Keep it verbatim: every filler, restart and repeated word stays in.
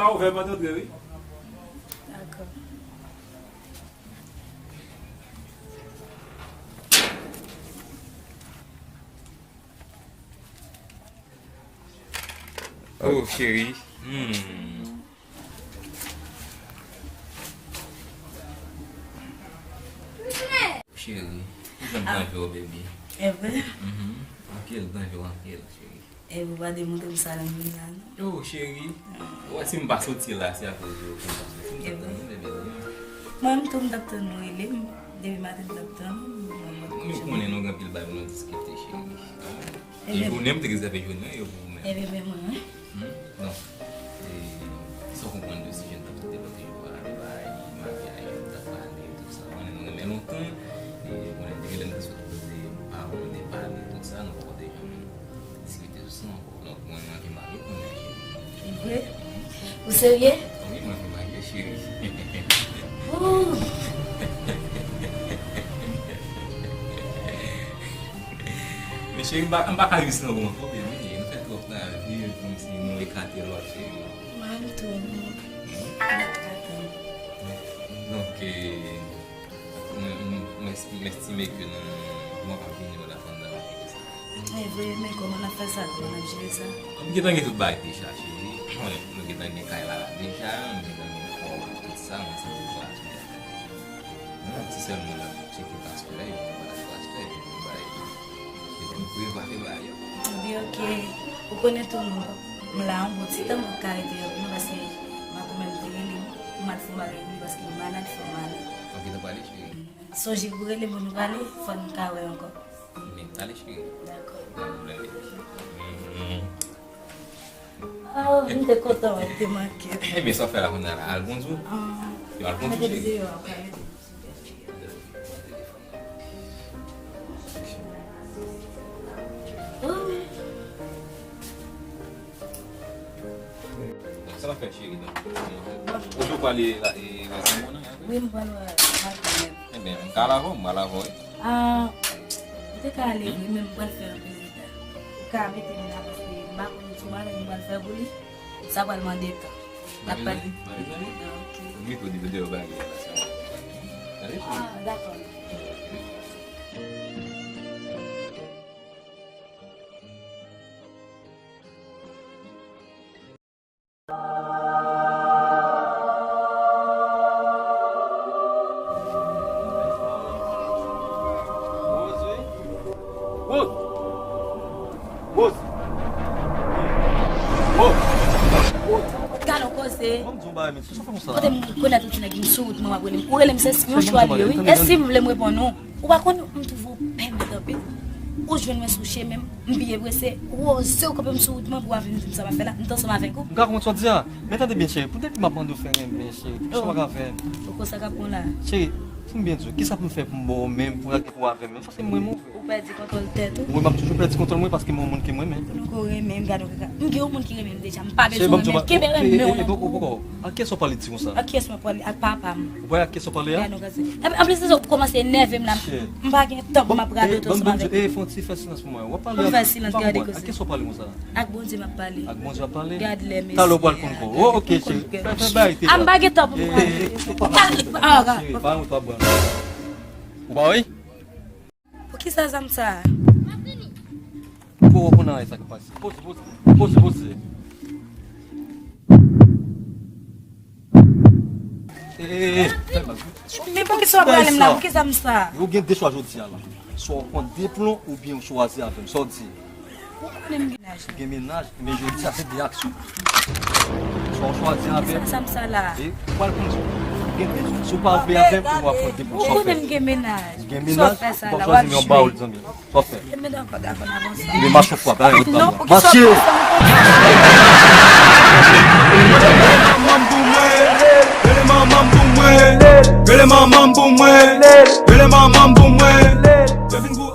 Pa ouvè pòt antre, wi. Dakò. Oh, cheri. Hmm. Cheri, ou janm pran jwe, baby. E vre? Mhm. Anpil, pran jwe, anpil, cheri. E pou pa demontre m sa nan moun la, non? Oh, cheri. Ou wè si m pa soti la, se akoz yo konn pa soti. M t ap tann ou, bebe. Mwen menm tou, m t ap tann ou rele m. Depi maten, m t ap tann ou. Mwen, mwen, mwen konnen nou gen anpil bagay pou nou diskite, cheri. E jounen, m te gen zafè jounen yo pou ou menm. Ebyen, men mwen, wi. Hmm? Non. E, sa w konprann de si je n t ap site lòt jou a, de bagay maryaj, yo t ap pale, tout sa. Mwen, nou renmen lontan. E, mwen, depi lè m te sot kote paran m, te pale, tout sa, nou poko te janm diskite sou sa ankò. Donk, mwen, mwen te marye kounye a, cheri. Vre? Ou serye? Wi, mwen te marye, cheri. Ooh. Men cheri, m pa, m pa ka viv san ou ankò, baby. Nou fè twòp lavi, kòmsi nou ekate lòt, cheri. Mwen tou, m ekate. Donk, eh, mwen, mwen, mwen, mwen estime ke nou, nou pa vini nan lafann nan, cheri, sa. E vre, men kòman n ap fè sa? Kòman n ap jere sa? Nou gentan gen tout bagay deja, cheri. Nou gentan gen kay la deja, nou gentan gen kò, tout sa, mwen santi kò a sou tèt la deja. Mwen, se sèlman n ap tcheke pastè a, epi nou pral ak pastè, epi nou bay, epi nou prepare bagay yo. Ebyen, oke. Ou konnen tou, m, m la yon bon ti tan, m p ap ka rete anpil, non, paske madanm mwen te rele m, m al fè yon bagay pou li, paske li malad, fò m ale. Ok, nou prale, cheri. Sonje pou rele m pou nou pale, fò n ka wè ankò. Men, ale, cheri. Dakò. Pa gen pwoblèm, baby. Oh, m te kontan wè w te manke. Ebyen, sa w fè la kounye a la? Al kondwi? Ah, yo al kondwi, cheri. Mete m deyò, w ap pale. Oh. Sa w ap fè, cheri, la? Ou tou pale la, e, la, Simon, non? Wi, m pral wè madanm mwen. Ebyen, m ka al avè w, m pral avè w, wi. Ah, ou te ka ale, wi, men m pral fè anpil reta. Ou ka mete m la, paske m pa konn sou bagay m pral fè pou li. Sa pral mande tan. N ap pale. Mete w deyò bagay la, sa. Tande, cheri? Ah, dakò. Gade yon koze. Kote m konèt ou ti nèg m sou wout mwen w ap rele m. Ou rele m se yon chwa li ye, wi. E si m vle m reponn ou? Ou pa konn, m twouve w pèmèt anpil. Ou jwenn mwen sou chemen m, m byen prese. Ou oze w kanpe m sou wout mwen pou w ap vin di m sa m ap fè la. M t ansanm avèk ou. M ka konprann sa w di a. Men tande byen, cheri. Pou depi m ap mande w fè renmen, cheri. Kisa w pa ka fè? Ou konn sa k ap bon la. Cheri, di m byen di w, kisa pou m fè pou m ba w menm, pou w rete pou w avè m menm? Paske m renmen w vre. Ou pèdi kontwòl tèt ou. Wi, m ap toujou pèdi kontwòl mwen paske m yon moun ki m renmen. Nou ko renmen, m gade w kaka. M gen yon moun ki renmen m deja. M pa bezwen renmen. Kenbe renmen w non. Ak kiyès w ap pale di konsa? Ak kiyès m ap pale? Ak papa m. Ou pale ak kiyès w ap pale a? Gade yon gaz. Epi, anplis de sa, ou kòmanse enève m la. M pa gen tan pou m ap rale w ansanm avèk. E, fè yon ti fè silans pou mwen. W ap pale avèk, m pa konprann. Ak kiyès w ap pale konsa? Ak Bondye m ap pale. Ak Bondye w ap pale? Gad lè mesye. Talè w pral konn kò. Oh, ok, cheri. Fè, fè bagay te la. A m pa gen tan pou m pale. Cheri, pa, pa, pa, pa. Ou pa wè? Poukisa zam sa a? Ou konn anyen sa k ap pase. Poze, poze. Poze, poze. E, e, e, fè mal. Men poukisa w ap rale m la? Poukisa zam sa a? Ou gen de chwa jodi a la. Swa w pran de plon oubyen w chwazi avè m. Sa w di? Ou konnen m gen mennaj. Ou gen mennaj, men jodi a se de aksyon. Swa w chwazi avè m. Sa, sa m sa la. E, ou pral konn si w gen de. Si w pa vle avè m, ou ap pran de pou sa w fè. Ou konnen m gen mennaj. Ou gen mennaj, ou pa chwazi m yon bawol, zanmi. Sa w fè. Ebyen, dakò, dakò, n avanse. Ebyen, mache fwa, pa yon pwoblèm. Non, poukisa w ap fè sa? Rele manman m pou mwen. Rele manman m pou mwen. Rele manman m pou mwen. Rele manman m pou mwen.